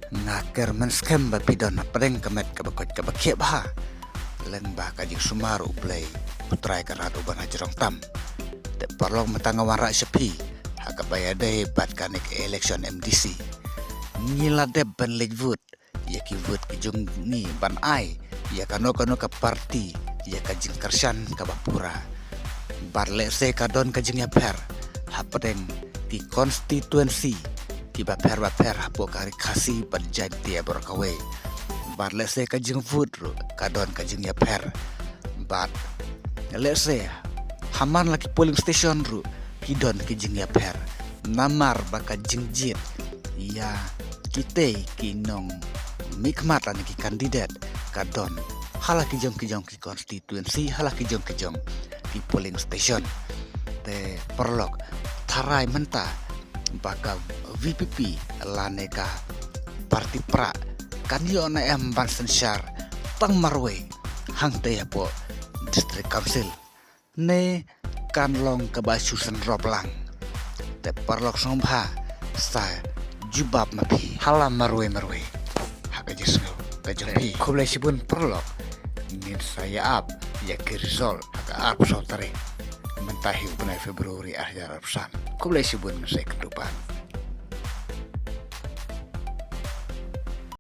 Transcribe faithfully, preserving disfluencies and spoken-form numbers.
Nga kyrmen skhem ba phi don hapdeng ka met kaba koit kaba khiah bha, lyngba ka jingsumar U Blei, U Trai Kynrad uban hajrong tam. Te paralok, mynta nga wanrah sha phi ha kaba ïadei bad kane ka election M D C. Ngi la dep ban leit vote, ïa ki vote ki jong ngi ban ai ïa kano kano ka party ïa ka jingkyrshan kaba pura. Bad lehse ka don ka jingïapher hapdeng ki constituency kiba pher ba pher hapoh ka Ri Khasi bad Jaintia baroh kawei. Bad lehse ka jingvote ruh ka don ka jingïapher. Bad lehse ha man la ki polling station ruh ki don ki jingïapher. Namar ba ka jingjied ïa kitei ki nongmihkhmat lane ki candidate ka don ha la ki jong ki jong ki constituency, ha la ki jong ki jong ki polling station. Te paralok, tharai mynta ba ka V P P lane ka party prah kan ïoh ne em ban synshar tang marwei hangtei hapoh District Council, ne kan long kaba shu synrop lang? Te paralok sngewbha sa jubab ma phi ha la marwei marwei ha ka jingsngew ka jong phi. Khublei shibun paralok, ngin sa ïa ap ïa ki result ha ka arphew saw tarik mynta hi u bnai February ar hajar arphew san. Khublei shibun, ngin sa ïakynduh pat.